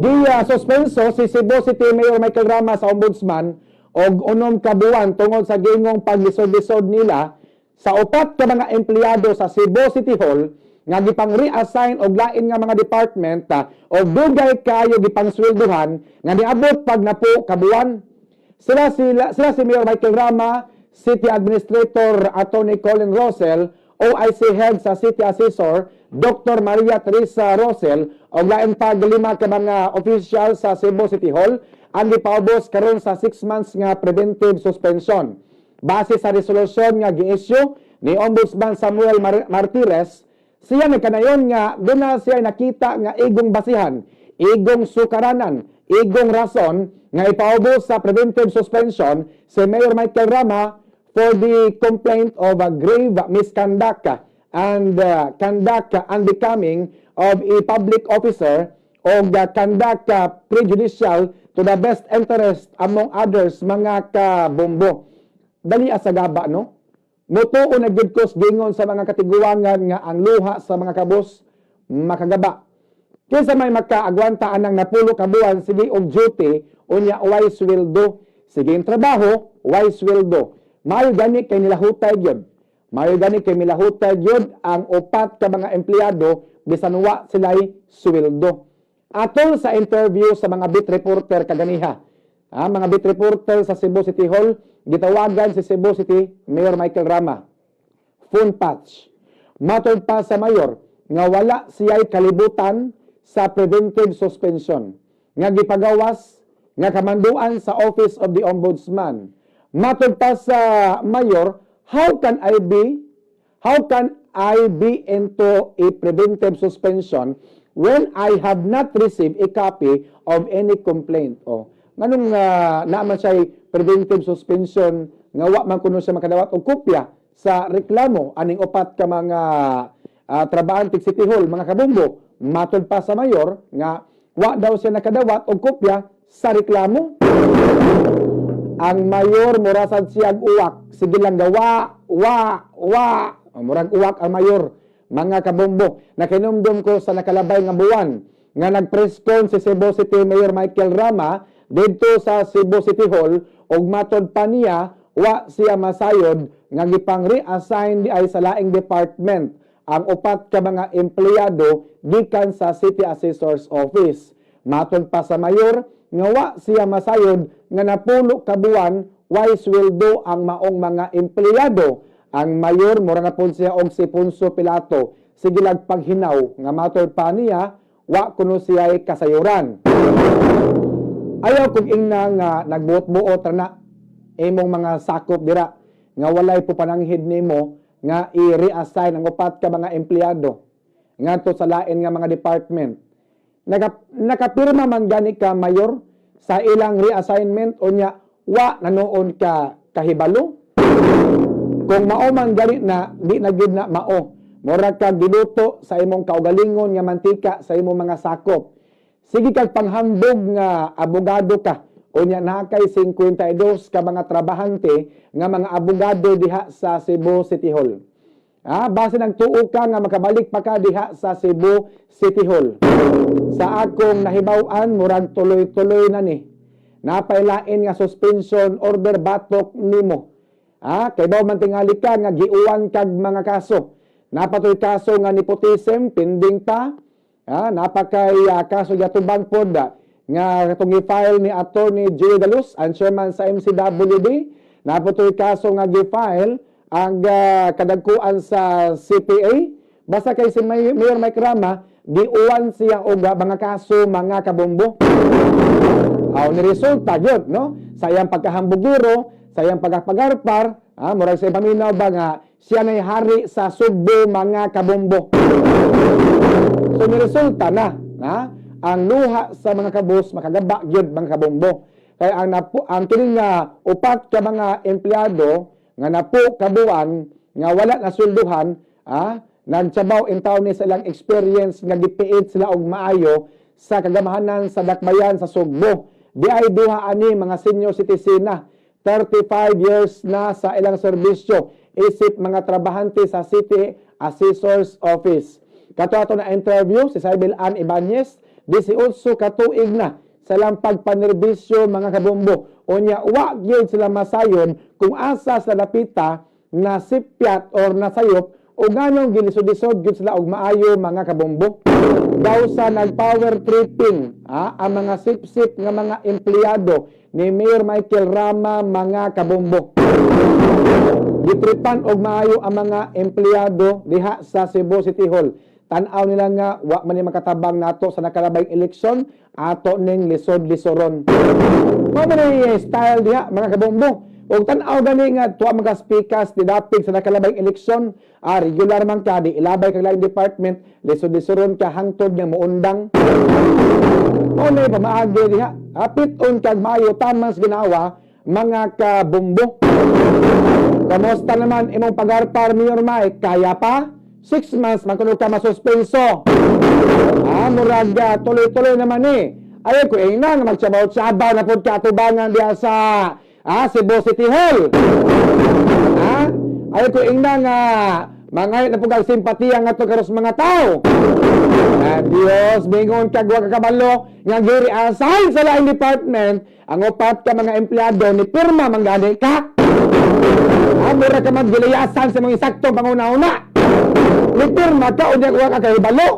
Giya suspenso si Cebu City Mayor Michael Rama sa Ombudsman og 6 ka buwan tungod sa gingong paglisod-lisod nila sa upat ka mga empleyado sa Cebu City Hall nga gipang reassign og lain nga mga department og dugay kaayo gipangsweldohan nga niabot pag 10 ka buwan. Sila si Mayor Michael Rama, City Administrator Attorney Colin Rosell, OIC Head sa City Assessor Dr. Maria Teresa Rosell ug lain pa lima ka mga official sa Cebu City Hall ang gipaubos karon sa 6 months nga preventive suspension. Base sa resolusyon nga gi-issue ni Ombudsman Samuel Martires, siya nagkanayon nga duna siya nakita nga igong basihan, igong sukaranan, igong rason nga ipaubos sa preventive suspension si Mayor Michael Rama for the complaint of a grave misconduct and conduct unbecoming of a public officer o conduct prejudicial to the best interest, among others, mga kabombo. Dali sa gaba, no? Mutuo na gyud ko gingon sa mga katiguangan nga ang luha sa mga kabos makagaba. Kinsa may makaagwanta anang 10 ka buwan sige og duty, unya way sweldo? Sige trabaho, way sweldo. Maayo gani kay nilahutay gyud. Maayo gani kay milahutay gyud ang upat ka mga empleyado bisan wa sila'y sweldo. Atol sa interview sa mga beat reporter kaganiha, mga beat reporter sa Cebu City Hall, gitawagan si Cebu City Mayor Michael Rama. Phone patch. Matod pa sa mayor nga wala siya'y kalibutan sa preventive suspension nga gipagawas nga kamanduan sa Office of the Ombudsman. Matod pa sa mayor, How can I be into a preventive suspension when I have not received a copy of any complaint?" Oh, nganong naa man siya preventive suspension nga wa man kuno siya makadawat og kopya sa reklamo aning upat ka mga trabahante City Hall, mga kabombo? Matod pa sa mayor nga wa daw siya nakadawat og kopya sa reklamo. Ang mayor mura sad siyag uwak. Sige lang gawa, wa, wa. O, murag uwak ang mayor, mga kabombo. Nakinumdum ko sa nakalabay nga buwan nga nag-press con si Cebu City Mayor Michael Rama didto sa Cebu City Hall ug matod pa niya wa siya masayod nga gipang reassign di ay sa laing department ang upat ka mga empleyado gikan sa City Assessor's Office. Matod pa sa mayor nga wa siya masayod nga 10 ka buwan way sweldo ang maong mga empleyado. Ang mayor mura na pod siya og si Poncio Pilato. Sige lag paghinaw nga matod pa niya wa kuno siya kasayuran. Ayaw kog ingna nga nagbuot-buot ra na imong mga sakop dira nga walay pupananghid nimo nga i-reassign ang upat ka mga empleyado ngadto sa lain nga mga department. Nakapirma man gani ka, mayor, sa ilang reassignment unya wa na nuon ka kahibalo? Kung mao man gani na, di na gyud na mao. Mura ka giluto sa imong kaugalingon nga mantika sa imong mga sakop. Sige kag panghambog nga abogado ka. Unya naa kay 52 ka mga trabahante nga mga abogado diha sa Cebu City Hall. Base nagtuo ka nga makabalik pa ka diha sa Cebu City Hall. Sa akong nahibaw-an, murag tuloy-tuloy na ni. Napailain nga suspension order batok nimo. Kay baw man tingali ka nga giuwan kag mga kaso. Napatoy kaso nga nepotism pending pa. Napakay kaso yatubang pod nga katong gi-file ni Attorney Joey Daluz, ang chairman sa MCWD. Napatoy kaso nga gi-file ang kadagkuan sa CPA. Basta kay si Mayor Mike Rama, giuwan siya og mga kaso, mga kabombo. Aw, ni resulta gyud, no, sa iyang pagkahambugiro, sa iyang pagkapagarpar, murag sa paminaw ba nga siya nay hari sa Sugbo, mga kabombo. So ni resulta na, na ang luha sa mga kabus makagaba gyud, mga kabombo. Kay ang napo, ang kini nga upat ka mga empleyado nga 10 ka buwan nga wala na swelduhan, nagsabaw in taon ni sa ilang experience nga gipiit sila og maayo sa kagamahanan sa dakbayan sa Sugbo. Di ay duha ani mga senior citizen na 35 years na sa ilang serbisyo isip mga trabahante sa City Assessor's Office. Kato ato na interview si Cybel Ann Ibanez. 18 ka tuig na sa ilang pagpanerbisyo, mga kabombo. Unya wa gyud sila masayon kung asa sa lapita na sipyat or nasayop o nganong gilisod-lisod gyud sila og maayo, mga kabombo. Daw sa nag-power tripping ang mga sip-sip nga mga empleyado ni Mayor Michael Rama, mga kabombo. Gitripan og maayo ang mga empleyado diha sa Cebu City Hall. Tan-aw nila nga wa man ni makatabang nato sa nakalabayng eleksyon, ato ning lisod-lisoron. Mao man ni style diha, mga kabombo. Og tan-aw gani nga tuwa mga speakers didapig sa nakalabayng eleksyon, regular man ka, di ilabay kag laing department, lisod-lisoron ka hangtod nga muundang. Mao na pamaagi diha. Hapit on kag maayo tamang ginawa, mga kabombo. Kamusta naman imong pagarpar, Mayor Mike? Kaya pa? 6 months man kuno ka masuspenso. Murag tuloy-tuloy naman eh. Ayaw ko ingna nga magtsabaw-tsabaw na pud ka atubangan diha sa Cebu City Hall. Ha? Ayaw ko ingna nga mangayot na pud kag simpatiya ngadto karos mga tao. Dios, bingon kag wa ka kabalo nga gi-reassign sa laing department ang upat ka mga empleyado ni pirma man gani ka. Mura ka man gilayasan sa mga insaktong panguna-una. Ni pirma ka unya wa ka kahibalo.